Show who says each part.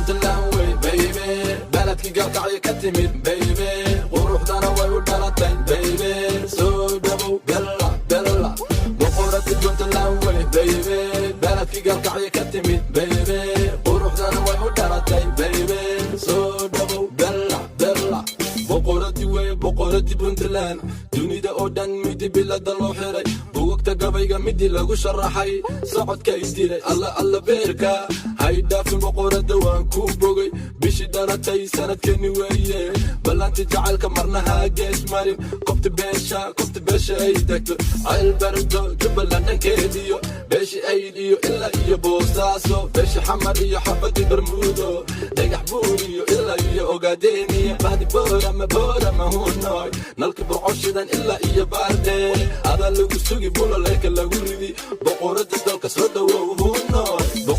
Speaker 1: Puntland wey, baby. Beledkii Gaalkacyo ka timid, baby. Quruxdana way u dhalatay, baby. Soo dhawow, Bella Bella. Boqorada Puntland wey, baby. Beledkii Gaalkacyo ka timid, baby. Quruxdana way u dhalatay, baby. Soo dhawow, Bella Bella. Boqoradii wey, boqoradii Puntland. Dunida oo dhan midi bilada loo xiray, bugagta gabayga midii lagu sharaxay, socodka isdilay, alla alla beerka hay dhaafin. Boqorada waan ku bogay, bishii dhalatay sanadkeeni weeye. Ballanti jacaylka marna ha gees marin. Kobta beesha, kobta beesha ay degto Ceelbardo, Jubbaland dhankeediyo, beeshi Ayd iyo ilaa iyo Boosaaso, beeshi Xamar iyo xabadi Bermuudo, Dhagax Buur iyo ilaa iyo Ogaadeniya, bahdi Boorama, Boorama hunoy, nalka Burcoshidan ilaa iyo Baardheer, adaa lagu sugi, buloleeka lagu ridi. Boqorada dalka, soo dhawow.